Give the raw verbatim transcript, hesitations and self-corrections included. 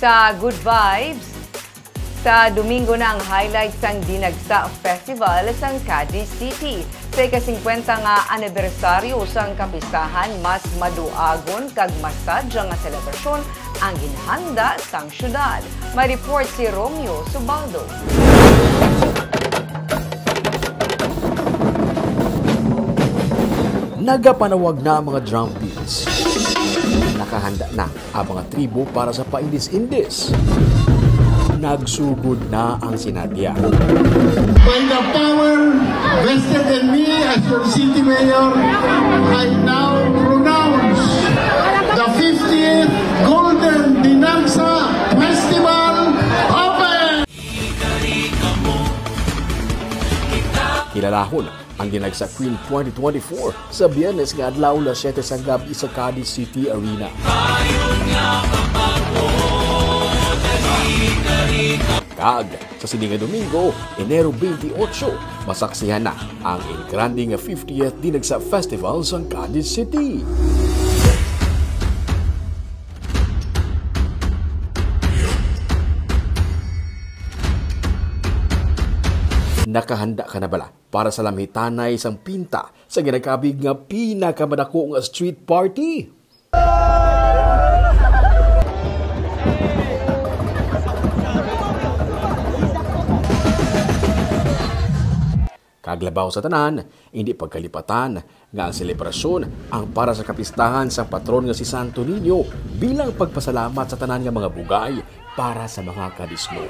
Sa Good Vibes, sa Domingo na ang highlight sang Dinagsa Festival sang Cadiz City. Sa ika-singkwenta nga anibersaryo sang kapistahan, mas maduagon kag masadya nga selebrasyon ang ginhanda sang syudad. May report si Romeo Subaldo. Nagapanawag na ang mga drum beats. Nakahanda na ang mga tribo para sa paindis-indis. Nagsugod na ang sinadya. By the power vested in me as your city mayor, I now pronounce the fiftieth Golden Dinagsa Festival open! Kilalahon ang Dinagsa Queen twenty twenty-four sa Biyernes nga adlaw, alas siyete sang gab-i sa Cadiz City Arena. Kag sa sini nga Domingo, Enero twenty-eight, masaksihan na ang El Grande nga fiftieth Dinagsa Festival sa Cadiz City. Nakahanda ka na bala para sa lamhitanay sang pinta sa ginakabig nga pinakamadako nga street party? Kag labaw sa tanan, hindi pagkalipatan nga ang selebrasyon ang para sa kapistahan sang patron nga si Santo Niño bilang pagpasalamat sa tanan nga mga bugay para sa mga kadisno.